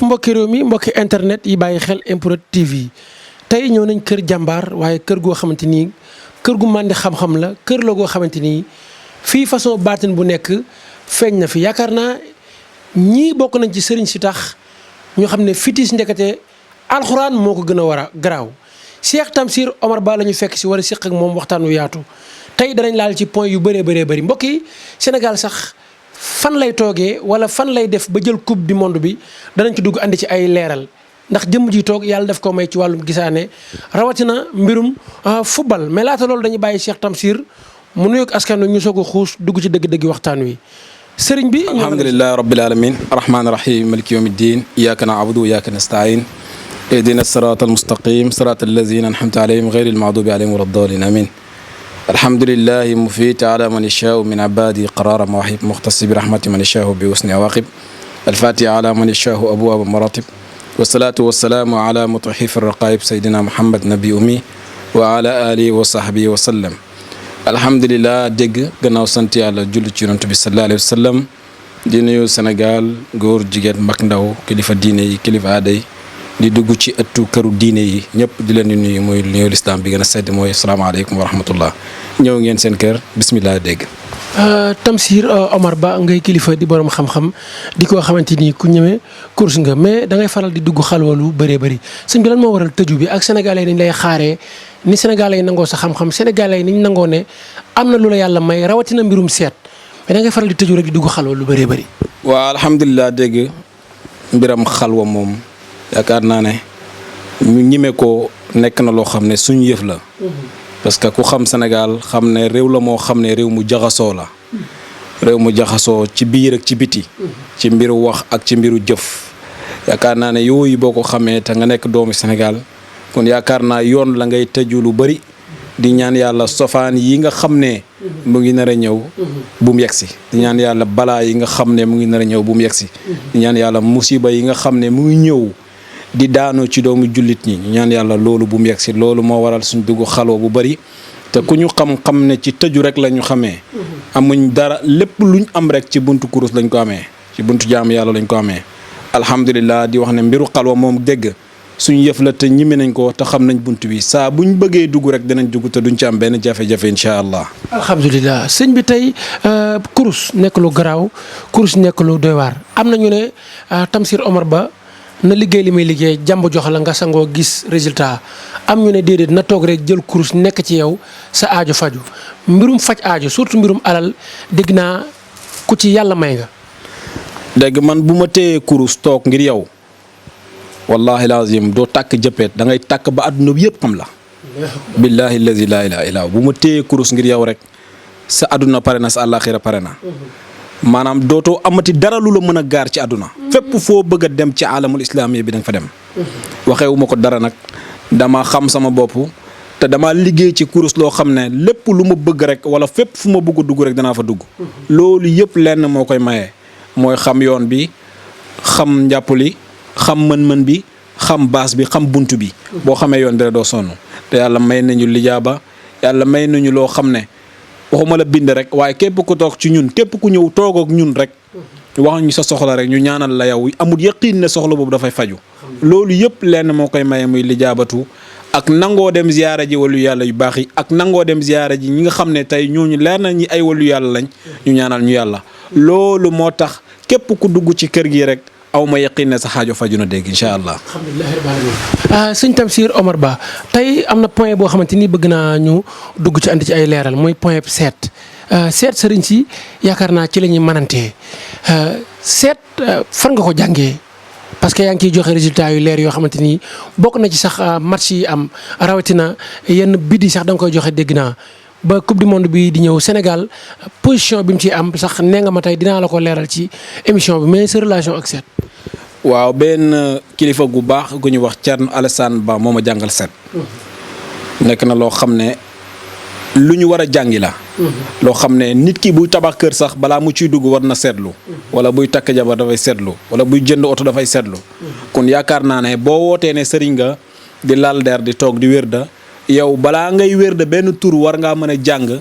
mbokki réew mi mbokki internet yi bàyyi xel MPROD TV tey ñëw nañ kër jàmbaar waaye kër goo xamante ni kër gu màndi xam-xam la kër la goo xamante ni fii façon baatin bu nekk feeñ na fi yaakaar naa ñii bokk nañ ci sëriñ si tax ñu xam ne fitis ndekete alxuraan moo ko gën a war a garaaw Cheikh Tamsir Omar Ba la ñu fekk si war a séq ak moom waxtaan wu yaatu tey danañ laal ci point yu bëree bëri mbokk yi Sénégal sax fan lay toogee wala fan lay def ba jël coupe du monde bi danañ ci dugg andi ci ay leeral ndax jëmm ji toog yàlla def ko may ci wàllum gisaane rawatina mbirum football mais laata loolu dañuy bàyyi Cheikh Tamsir mu nuyoog askan wi ñu soog a xuus dugg ci dëgg-dëgg waxtaan wi sëriñ bi. alhamdulilah rabbil alamin arrahmaani rahim maliki yawmi ddin iyyaka na'budu wa iyyaka nasta'in ihdina sirata almustaqim sirata allazina an'amta alayhim ghayril maghdubi alayhim waladdallin amin alhamdulillahi mufiti ala man yashaa'u min ibadihi qarara mawahib muxtasi bi rahmati man yashaa'u bi husni awaqib alfatiha ala man yashaa'u abwaaba maratib wasalaatu wasalaamu ala mutahif arraqaib saydina muhammad nabi ummi wa ala alihi wa sahbihi wa sallam alhamdulilah dégg gannaaw sant yàlla julli ci yonent bi sallallahu alayhi wa sallam di nuyu Sénégal góor jigéen mag ndaw kilifa diine yi kilifa aada yi di dugg ci ëttu këru diine yi ñëpp di leen di nuyu mooy nuyu lislaam bi gën a sedd mooy asalaamaaleykum wa rahmatullah ñëw ngeen seen kër bismillah dégg. Tamsir Omar Ba ngay kilifa di borom xam-xam di ko xamante ni ku ñëwee course nga mais da ngay faral di dugg xalwalu bëree bëri sëñ bi lan moo waral tëju bi ak sénégalais yi dañ lay xaaree ni sénégalais yi nangoo sa xam-xam sénégalais yi ni ñu nangoo ne am na lu la yàlla may rawatina mbirum seet mais da ngay faral di tëju rek di dugg xalwa lu bëree bëri. waaw alhamdulilah dégg mbiram xalwa moom yaakaar naa ne ñu ñime ko nekk na loo xam ne suñu yëf la. parce que ku xam Sénégal xam ne réew la moo xam ne réew mu jaxasoo la. réew mu jaxasoo ci biir ak ci biti. ci mbiru wax ak ci mbiru jëf. yaakaar naa ne yooyu boo ko xamee te nga nekk doomu Sénégal kon yaakaar naa yoon la ngay tëju lu bari di ñaan yàlla sofaan yi nga xam ne mu ngi nar a ñëw bu mu yegsi di ñaan yàlla balaa yi nga xam ne mu ngi nar a ñëw bu mu yegsi di ñaan yàlla musiba yi nga xam ne mu ngi ñëw di daanoo ci doomu jullit ñi ñu ñaan yàlla loolu bu mu yegsi loolu moo waral suñ dugg xaloo bu bari te ku ñu xam-xam ne ci tëju rek la ñu xamee amuñ dara lépp luñ am rek ci buntu kurus lañ ko amee ci buntu jaamu yàlla lañ ko amee alhamdulilah di wax ne mbiru xalwa moom dégg suñu yëf la te ñime nañ ko te xam nañ bunt bi saa buñ bëggee dugg rek dinañ dugg te duñ ci am benn jafe-jafe incha allah. alhamdulilah sëñ bi tey kurus nekk lu garaaw kurus nekk lu doy waar am na ñu ne Tamsir Omar Ba na liggéey li muy liggéey jàmb jox la nga sangoo gis résultat am ñu ne déedéet na toog rek jël kurus nekk ci yow sa aajo faju mbirum faj aajo surtout mbirum alal dégg naa ku ci yàlla may nga. dégg man bu ma téyee kurus toog ngir yow. wallahi lazim doo tàkk jëppeet da ngay tàkk ba adduna bi yëpp xam la billahi allazi la ilaha illa bu ma téyee kurus ngir yow rek sa adduna pare na sa àllaaxira pare na maanaam dootoo amati dara lu la mën a gaar ci adduna fépp foo bëgg a dem ci alamul islaami bi da nga fa dem waxeewu ma ko dara nag dama xam sama bopp te dama liggéey ci kurus loo xam ne lépp lu ma bëgg rek wala fépp fu ma bëgg a dugg rek danaa fa dugg loolu yëpp lenn moo koy maye mooy xam yoon bi xam njàppali xam mën-mën bi xam baas bi xam bunt bi boo xamee yoon bi rek doo sonn te yàlla may nañu lijaaba yàlla may nañu loo xam ne waxuma la bind rek waaye képp ku toog ci ñun képp ku ñëw toog ak ñun rek wax ñu sa soxla rek ñu ñaanal la yow amul yaqiin ne soxla boobu dafay faju loolu yëpp lenn moo koy maye muy lijaabatu ak nangoo dem ziyaara ji wàllu yàlla yu baax yi ak nangoo dem ziyaara ji ñi nga xam ne tey ñooñu leer na ñi ay wàllu yàlla lañ ñu ñaanal ñu yàlla loolu moo tax képp ku dugg ci kër gi rek aw ma yaqin ne sa xaajo faju na dégg incha allah. alhamdulilah rabbil alamin sëñ Tamsir Omar Ba tey am na point boo xamante ni bëgg naa ñu dugg ci andi ci ay leeral mooy point seet seet sëriñ si yaakaar naa ci la ñuy mënantee seet fan nga ko jàngee parce que yaa ngi ciy joxe résultat yu leer yoo xamante ni bokk na ci sax match yi am rawatina yenn bidi sax da nga koy joxe dégg naa. ba coupe du monde bi di ñëw Sénégal position bi mu ciy am sax nee nga ma tey dinaa la ko leeral ci émission bi mais sa relation ak seet. waaw benn kilifa gu baax gu ñu wax Thierno Alassane Ba moo ma jàngal seet. nekk na loo xam ne lu ñu war a jàngi la. loo xam ne nit ki buy tabax kër sax balaa mu ciy dugg war na seetlu. wala buy takk jabar dafay seetlu wala buy jënd oto dafay seetlu. kon yaakaar naa ne boo wootee ne sëriñ nga di lal der di toog di wér da yow balaa ngay wér de benn tur war ngaa mën a jàng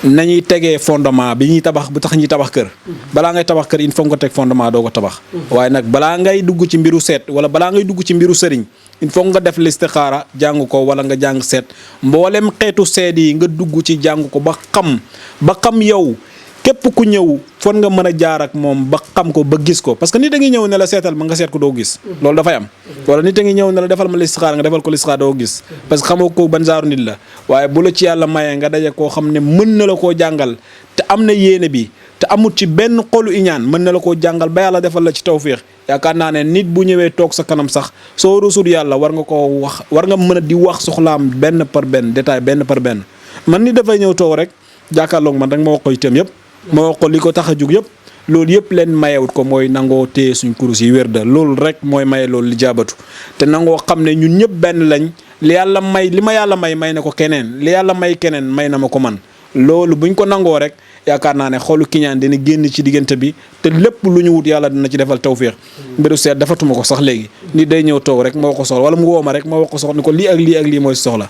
nañuy tegee fondement bi ñuy tabax bu tax ñuy tabax kër balaa ngay tabax kër il faut nga teg fondement doo ko tabax waaye nag balaa ngay dugg ci mbiru seet wala balaa ngay dugg ci mbiru sëriñ il faut nga def listixaara jàng ko wala nga jàng seet mboolem xeetu seet yi nga dugg ci jàng ko ba xam yow képp ku ñëw fon nga mën a jaar ak moom ba xam ko ba gis ko parce que nit a ngi ñëw ne la seetal ma nga seet ko doo gis loolu dafay am wala nit a ngi ñëw ne la defal ma listixaar nga defal ko listixaar doo gis parce que xamoo ko ban genre nit la waaye bu la ci yàlla mayee nga daje koo xam ne mën na la koo jàngal te am na yéene bi te amut ci benn xolu iñaan mën na la koo jàngal ba yàlla defal la ci tawfiix yaakaar naa ne nit bu ñëwee toog sa kanam sax soo rusul yàlla war nga koo wax war nga mën a di wax soxlaam benn par benn détail benn par benn man nit dafay ñëw toog rek jàkkaarloog man rek ma wax ko itam yëpp ma wax ko li ko tax a jug yëpp loolu yëpp leen mayewut ko mooy nangoo téye suñ kurus yi wér da loolu rek mooy maye loolu li jaabatu te nangoo xam ne ñun ñëpp benn lañ li yàlla may li ma yàlla may na ko keneen li yàlla may keneen may na ma ko man loolu buñ ko nangoo rek yaakaar naa ne xolu kiñaan dina génn ci diggante bi te lépp lu ñu wut yàlla dina ci defal tawfiix mbiru seet dafatuma ko sax léegi nit day ñëw toog rek ma wax ko soxla wala mu woo ma rek ma wax ko soxla ni ko lii ak lii ak lii mooy si soxla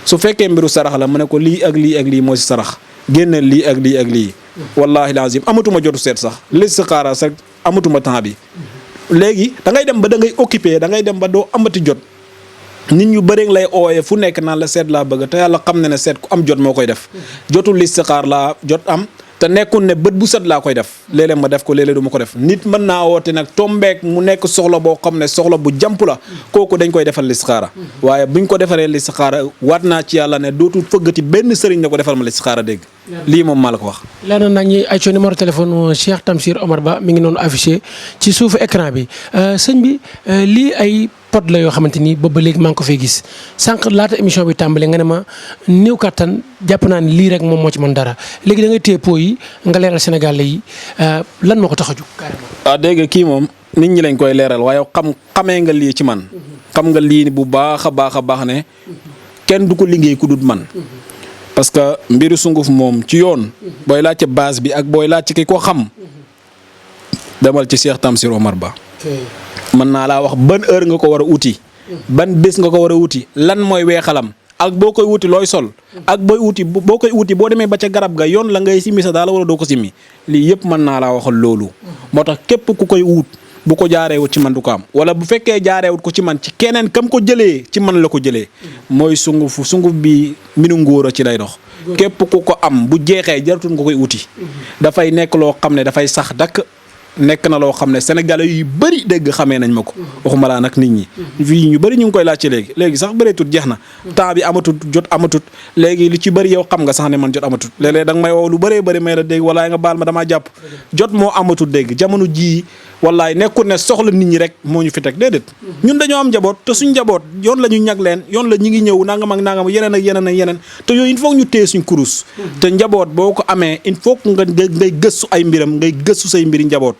su fekkee mbiru sarax la ma ne ko lii ak lii ak lii mooy si sarax génneel lii ak lii ak lii wallahi lazim amatuma jotu seet sax listixaara sax amatuma temps bi léegi da ngay dem ba da ngay occupé da ngay dem ba doo amati jot nit ñu bëri lay ooyee fu nekk naan la seet laa bëgg te yàlla xam ne ne seet ku am jot moo koy def jotul listixaar laa jot am te nekkul ne bët bu set laa koy def léeg-léeg ma def ko léeg-léeg du ma ko def nit mën naa woote nag tombeek mu nekk soxla boo xam ne soxla bu jàmp la kooku dañ koy defal listixaara waaye buñ ko defaree listixaara waat naa ci yàlla ne dootul fëggati benn sëriñ ne ko defal ma listixaara dégg lii moom maa la ko wax leer na ñi ay co numéro téléphone Cheikh Tamsir Omar Ba mi ngi noonu affiché ci suufu écran bi sëñ bi lii ay pot la yoo xamante ni boobu ba léegi maa ngi ko fay gis sànq laata émission bi tàmbale nga ne ma néew kattan jàpp naa ne lii rek moom moo ci mën dara léegi da ngay téye pot yi nga leeral Sénégalais yi lan moo ko tax a jóg carrément. dégg kii moom nit ñi lañ koy leeral waaye xamee nga lii ci man xam nga lii bu baax a baax ne kenn du ko liggéey ku dut man parce que mbiru sunguf moom ci yoon booy laaj ci base bi ak booy laaj ci ki ko xam demal ci Cheikh Tamsir Omar Ba mën naa laa wax ban heure nga ko war a uti ban bés nga ko war a wuti lan mooy weexalam ak boo koy wuti looy sol ak boo koy wuti boo demee ba ca garab ga yoon la ngay simmi sa daal wala doo ko simmi lii yëpp mën naa laa waxal loolu moo tax képp ku koy wut bu ko jaareewut ci man du ko am wala bu fekkee jaareewut ko ci man ci keneen kam ko jëlee ci man la ko jëlee mooy sunguf bi minu ngóora ci lay dox képp ku ko am bu jeexee jaratul nga koy wuti dafay nekk loo xam ne dafay sax dakk nekk na loo xam ne sénégalais yu bëri dégg xamee nañ ma ko waxuma laa nag nit ñi fii ñu bëri ñu ngi koy laajte léegi sax bëreetut jeex na temps bi amatut jot amatut léegi li ci bëri yow xam nga sax ne man jot amatut léeg-léeg da nga may woo lu bëree bëri may la dégg walaay nga baal ma damaa jàpp jot moo amatut dégg jamono jii wallaay nekkul ne soxla nit ñi rek moo ñu fi teg déedéet ñun dañoo am njaboot te suñ njaboot yoon la ñu ñag leen yoon la ñu ngi ñëw nangam ak nangam yeneen ak yeneen ak yeneen te yooyu il faut ñu téye suñ kurus te njaboot boo ko amee il faut nga ngay gëstu ay mbiram ngay gëstu say mbiri njaboot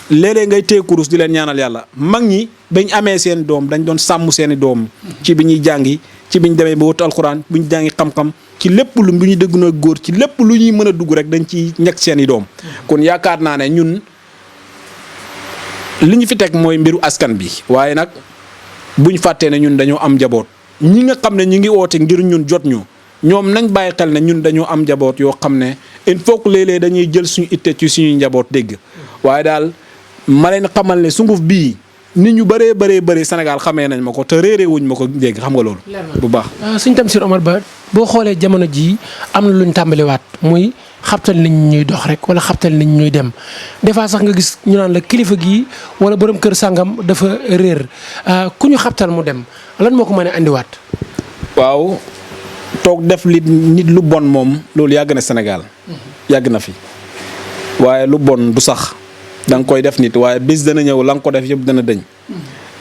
léeg-léeg ngay téye kurus di leen ñaanal yàlla mag ñi bañ amee seen doom dañ doon sàmm seeni doom ci bi ñuy jàngi ci biñ demee ba wëtu alxuraan bu ñu jàngi xam-xam ci lépp lu bu ñu dégg na góor ci lépp lu ñuy mën a dugg rek dañ ci ñag seeni doom kon yaakaar naa ne ñun li ñu fi teg mooy mbiru askan bi waaye nag buñ fàttee ne ñun dañoo am njaboot ñi nga xam ne ñu ngi oote ngir ñun jot ñu ñoom nañ bàyyi xel ne ñun dañoo am njaboot yoo xam ne il faut que léeg-léeg dañuy jël suñu itte ci suñuy njaboot dégg waaye daal ma leen xamal ne sunguf bii nit ñu bëree Sénégal xamee nañ ma ko te réeré wuñ ma ko dégg xam nga loolu bu baax Sëñ Tamsir Omar Ba boo xoolee jamono jii am na luñ tàmbaliwaat muy xabtal nit ñuy dox rek wala xabtal nit ñuy dem des fois sax nga gis ñu naan la kilifa gii wala borom kër sàngam dafa réer ku ñu xabtal mu dem lan moo ko mën a andiwaat. waaw toog def li nit lu bon moom loolu yàgg na Sénégal yàgg na fi waaye lu bon du sax da nga koy def nit waaye bis dana ñëw la nga ko def yëpp dana dëñ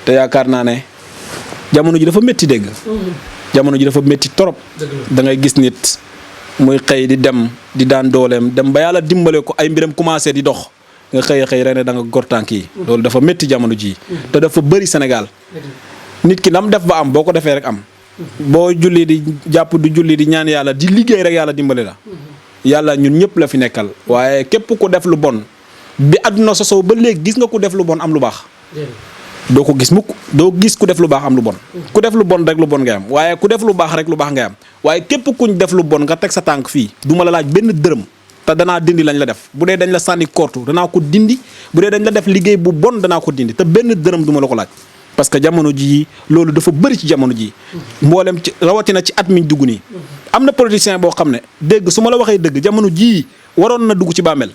te yaakaar naa ne jamono ji dafa métti dégg jamono ji dafa métti trop da ngay gis nit muy xëy di dem di daan dooleem dem ba yàlla dimbale ko ay mbiram commencé di dox nga xëy rek ne da nga gor tànk yi loolu dafa métti jamono ji te dafa bëri Sénégal nit ki lam def ba am boo ko defee rek am boo julli di jàpp du julli di ñaan yàlla di liggéey rek yàlla dimbale la yàlla ñun ñëpp la fi nekkal waaye képp ku def lu bon bi àdduna sosoo ba léegi gis nga ku def lu bon am lu baax doo ko gis mukk doo gis ku def lu baax am lu bon ku def lu bon rek lu bon ngay am waaye ku def lu baax rek lu baax ngay am waaye képp kuñ def lu bon nga teg sa tànk fii du ma la laaj benn dërëm te danaa dindi lañ la def bu dee dañ la sànni kortu danaa ko dindi bu dee dañ la def liggéey bu bon danaa ko dindi te benn dërëm du ma la ko laaj parce que jamono jii loolu dafa bëri ci jamono jii mboolem ci rawatina ci at miñ dugg nii am na politicien boo xam ne dégg su ma la waxee dëgg jamono jii waroon na dugg ci bàmmeel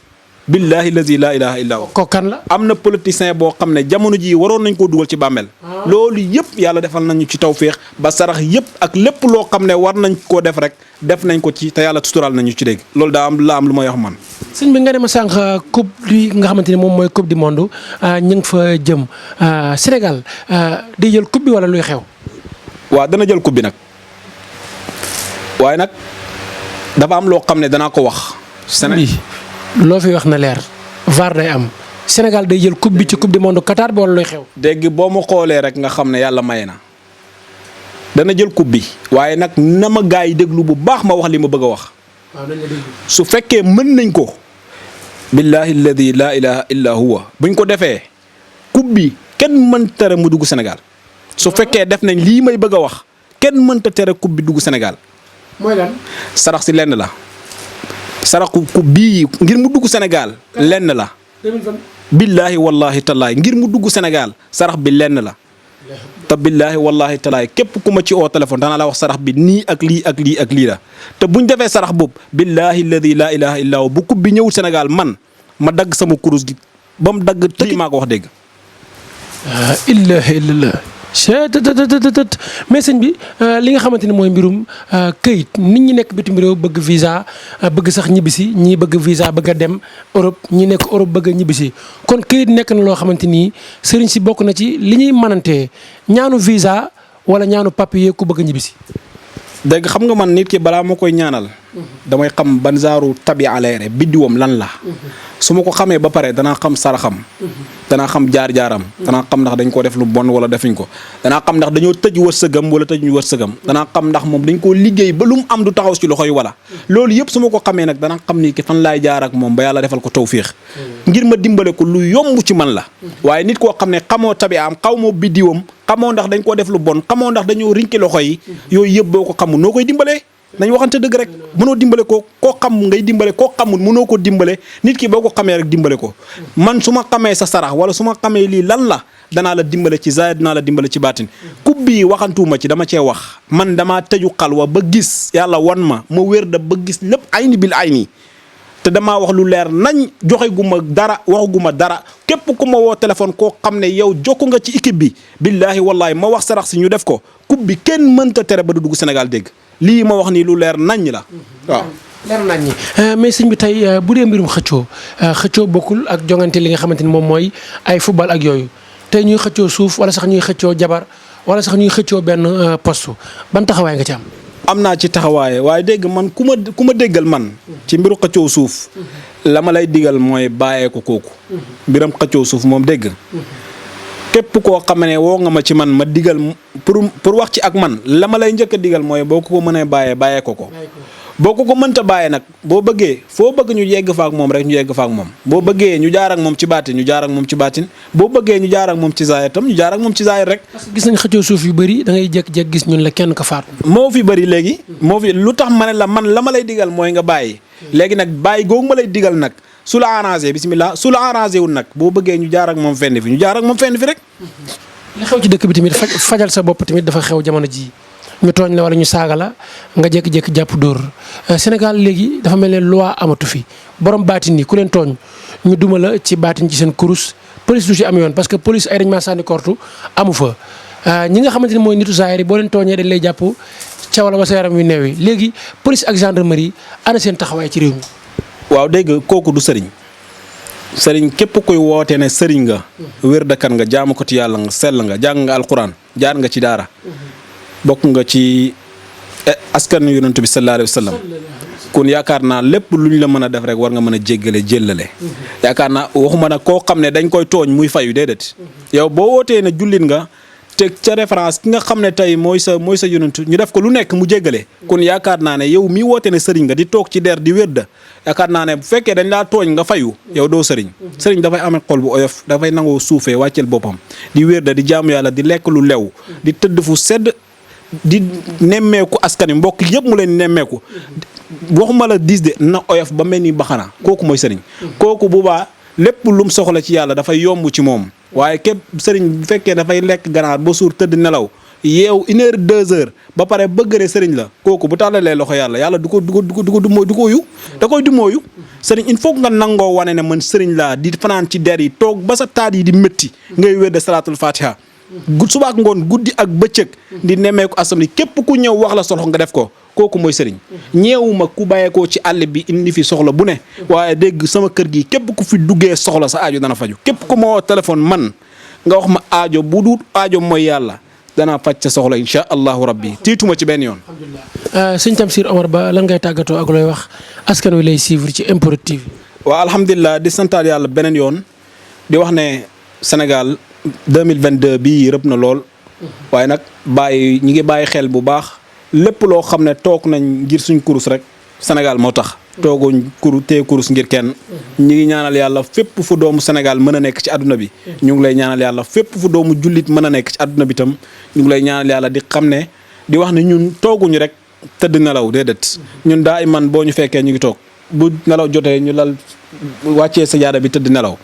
billahi lazi la ilaha illa huwa ko kan la am na politicien boo xam ne jamono jii waroon nañ koo dugal ci bàmmeel loolu yëpp yàlla defal nañu ci tawféex ba sarax yëpp ak lépp loo xam ne war nañ koo def rek def nañ ko ci te yàlla tutural nañu ci dégg loolu daa am la am lu may wax man sëñ bi nga ne ma sànq coupe li nga xamante ni moom mooy coupe du monde ñu ngi fa jëm Sénégal day jël coupe bi wala luy xew waaw dana jël coupe bi nag waaye nag dafa am loo xam ne danaa ko wax bi loo fi wax na leer VAR day am Sénégal day jël coupe bi ci coupe du monde Qatar bi wala luy xew dégg boo ma xoolee rek nga xam ne yàlla maye na dana jël coupe bi waaye nag na ma gaa yi déglu bu baax ma wax li ma bëgg a wax su fekkee mën nañ ko billahi alladi la ilaha illa huwa buñ ko defee coupe bi kenn mënta tere mu dugg Sénégal su fekkee def nañ lii may bëgg a wax kenn mënta tere coupe bi dugg Sénégal mooy lan sarax si lenn la saraxu coupe bii ngir mu dugg Sénégal lenn la billahi wallahi tallaay ngir mu dugg Sénégal sarax bi lenn la te billahi wallahi tallaay képp ku ma ci oo téléphone danaa la wax sarax bi nii ak lii ak lii ak lii la te buñ defee sarax boobu billahi alladi la ilaha illa huwa bu coupe bi ñëwul Sénégal man ma dagg sama kurus gi ba mu dagg tëj maa ko wax dégg ilaha illallah mais sëñ bi li nga xamante ni mooy mbirum këyit nit ñi nekk bitim réew bëgg visa bëgg sax ñibbisi ñii bëgg visa bëgg a dem Europe ñi nekk Europe bëgg a ñibbisi kon këyit nekk na loo xamante ni sëriñ si bokk na ci li ñuy mënantee ñaanu visa wala ñaanu papier ku bëgg a ñibbisi. dégg xam nga man nit ki balaa ma koy ñaanal damay xam ban zaaru tabi aleere biddiwam lan la su ma ko xamee ba pare danaa xam saraxam danaa xam jaar-jaaram danaa xam ndax dañ ko def lu bon wala defuñ ko danaa xam ndax dañoo tëj wërsëgam wala tëj ñu wërsëgam danaa xam ndax moom dañ koo liggéey ba lu mu am du taxaw ci loxo yi wala loolu yëpp su ma ko xamee nag danaa xam ni ki fan laay jaar ak moom ba yàlla defal ko tawfiix ngir ma dimbale ko lu yomb ci man la waaye nit koo xam ne xamoo tabi am xaw moo biddiwam xamoo ndax dañ ko def lu bon xamoo ndax dañoo rinki loxo yi yooyu yëpp boo ko xamul noo koy dimbalee nañ waxante dëgg rek mënoo dimbale ko koo xam ngay dimbale koo xamul mënoo ko dimbale nit ki boo ko xamee rek dimbale ko man su ma xamee sa sarax wala su ma xamee lii lan la danaa la dimbale ci zaahir dinaa la dimbale ci baatin coupe bii waxantuuma ci dama cee wax man damaa tëju xalwa ba gis yàlla wan ma wér da ba gis lépp ayni bil ayni te damaa wax lu leer nañ joxe gu ma dara waxaguma dara képp ku ma woo téléphone koo xam ne yow jokku nga ci équipe bi billaahi wallaahi ma wax sarax si ñu def ko coupe bi kenn mënta tere ba du dugg Sénégal dégg lii ma wax nii lu leer nañ la waaw. leer nañ ñi mais sëñ bi tey bu dee mbirum xëccoo bokkul ak jongante li nga xamante ni moom mooy ay football ak yooyu tey ñuy xëccoo suuf wala sax ñuy xëccoo jabar wala sax ñuy xëccoo benn poste ban taxawaay nga ci am. am naa ci taxawaaye waaye dégg man ku ma déggal man ci mbiru xëccoo suuf la ma lay digal mooy bàyyee ko kooku mbiram xëccoo suuf moom dégg képp koo xam ne woo nga ma ci man ma digal pour wax ci ak man la ma lay njëkk a digal mooy boo ko mënee bàyyee ko boo ko mënta bàyyee nag boo bëggee foo bëgg ñu yegg fa ak moom rek ñu yegg fa ak moom boo bëggee ñu jaar ak moom ci baatin ñu jaar ak moom ci baatin boo bëggee ñu jaar ak moom ci zaahir tam ñu jaar ak moom ci zaahir rek. parce que gis nañ xëccoo suuf yu bëri da ngay jékki-jékki gis ñun la kenn ko faatu. moo fi bëri léegi moo fi lu tax ma ne la man la ma lay digal mooy nga bàyyi léegi nag bàyyi googu ma lay digal nag su la arrangé bismillah su la arrangé wul nag boo bëggee ñu jaar ak moom fenn fi ñu jaar ak moom fenn fi rek. li xew ci dëkk bi tamit fajal sa bopp tamit dafa xew jamono ji ñu tooñ la wala ñu saaga la nga jékki-jékki jàpp dóor Sénégal léegi dafa mel ne loi amatu fi borom baatin yi ku leen tooñ ñu duma la ci baatin ci seen kurus police du ci am yoon parce que police ay dañ maa sànni kortu amu fa ñi nga xamante ne mooy nitu zaahir yi boo leen tooñee dañ lay jàpp ca wala ba sa yaram yu neew yi léegi police ak gendarmerie ana seen taxawaay ci réew mi. waaw dégg kooku du sëriñ képp koy woote ne sëriñ nga wér dakan nga jaamu ko ci yàlla nga sell nga jàng nga alquran jaar nga ci daara bokk nga ci askan yonent bi sallallahu alayhi wa sallam kon yaakaar naa lépp lu ñu la mën a def rek war nga mën a jéggale jéllale yaakaar naa waxuma nag koo xam ne dañ koy tooñ muy fayu déedéet yow boo wootee ne jullit nga te ca référence ki nga xam ne tey mooy sa yonent ñu def ko lu nekk mu jéggale kon yaakaar naa ne yow mi woote ne sëriñ nga di toog ci der di wérda yaakaar naa ne bu fekkee dañ laa tooñ nga fayu yow doo sëriñ dafay amee xol bu oyof dafay nangoo suufee wàcceel boppam di wérda di jaamu yàlla di lekk lu lew di tëdd fu sedd di nemmeeku askan wi mbokk yëpp mu leen nemmeeku waxuma la diis de na oyof ba mel ni baxana kooku mooy sëriñ kooku bu baa lépp lum soxla ci yàlla dafay yomb ci moom waaye képp sëriñ bu fekkee dafay lekk ganaar ba suur tëdd nelaw yeew 1 heure 2 heures ba pare bëgg ne sëriñ la kooku bu tàllalee loxo yàlla du ko yu da koy dumóoyu sëriñ il faut nga nangoo wane ne man sëriñ laa di fanaan ci der yi toog ba sa taat yi di métti ngay wér de salaatul fatiha subaak ngoon guddi ak bëccëg di nemmeeku asam ni képp ku ñëw wax la soxla nga def ko kooku mooy sëriñ ñeewuma ku bàyyeekoo ci àll bi indi fi soxla bu ne waaye dégg sama kër gi képp ku fi duggee soxla sa aajo dana faju képp ku ma woo téléphone man nga wax ma aajo bu dul aajo mooy yàlla danaa faj sa soxla insha allahu rabbi tiituma ci benn yoon. alhamdulilah sëñ Tamsir Omar Ba lan ngay tàggatoo ak looy wax askan wi lay suivre ci MPROD TV. waaw alhamdulilah di santaal yàlla beneen yoon di wax ne Sénégal 2022 bii rëb na lool waaye nag ñi ngi bàyyi xel bu baax lépp loo xam ne toog nañ ngir suñ kurus rek Sénégal moo tax tooguñ tee kurus ngir kenn ñi ngi ñaanal yàlla fépp fu doomu Sénégal mën a nekk ci àdduna bi ñu ngi lay ñaanal yàlla fépp fu doomu jullit mën a nekk ci àdduna bi tam ñu ngi lay ñaanal yàlla di xam ne di wax ne ñun tooguñu rek tëdd nelaw déedéet ñun daa iman boo ñu fekkee ñu ngi toog bu nelaw jotee ñu lal wàccee sa jaada bi tëdd nelaw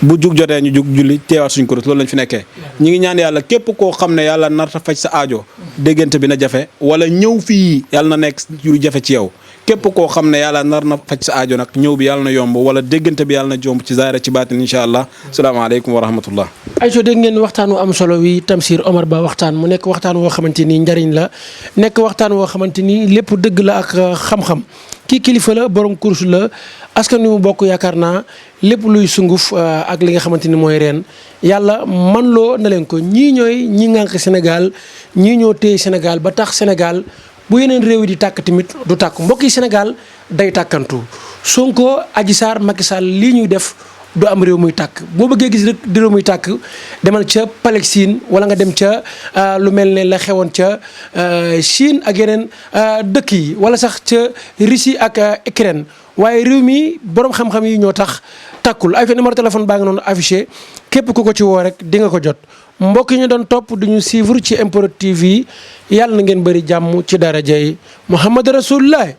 bu jug jotee ñu jug julli teewaat suñ kurus loolu lañ fi nekkee ñi ngi ñaan yàlla képp koo xam ne yàlla narta faj sa aajo déggante bi na jafe wala ñëw fii yàlla na nekk lu jafe ci yow képp koo xam ne yàlla nar na faj sa aajo nag ñëw bi yàlla na yomb wala déggante bi yàlla na jomb ci zaahir ci baatin incha allah salaamaaleykum wa rahmatullah. Aïcho dégg ngeen waxtaan wu am solo wi Tamsir Omar Ba waxtaan mu nekk waxtaan woo xamante ni njariñ la nekk waxtaan woo xamante ni lépp dëgg la ak xam-xam kii kilifa la borom kurus la askan wi mu bokk yaakaar naa lépp luy sunguf ak li nga xamante ni mooy reen yàlla man loo na leen ko ñii ñooy ñi ngànk Sénégal ñii ñoo téye Sénégal ba tax Sénégal bu yeneen réew yi di tàkk tamit du tàkk mbokk yi Sénégal day tàkkantu Sonko Adji Sarr Macky Sall lii ñuy def du am réew muy tàkk boo bëggee gis rek di réew muy tàkk demal ca Palestine wala nga dem ca lu mel ne la xewoon ca Chine ak yeneen dëkk yi wala sax ca Russie ak Ukraine waaye réew mi borom xam-xam yi ñoo tax tàkkul ay fa numéro téléphone baa ngi noonu affiché képp ku ko ci woo rek di nga ko jot mbokk yi ñu doon topp duñu suivre ci MPROD TV yàlla na ngeen bëri jàmm ci darajay Muhammad Rasulullah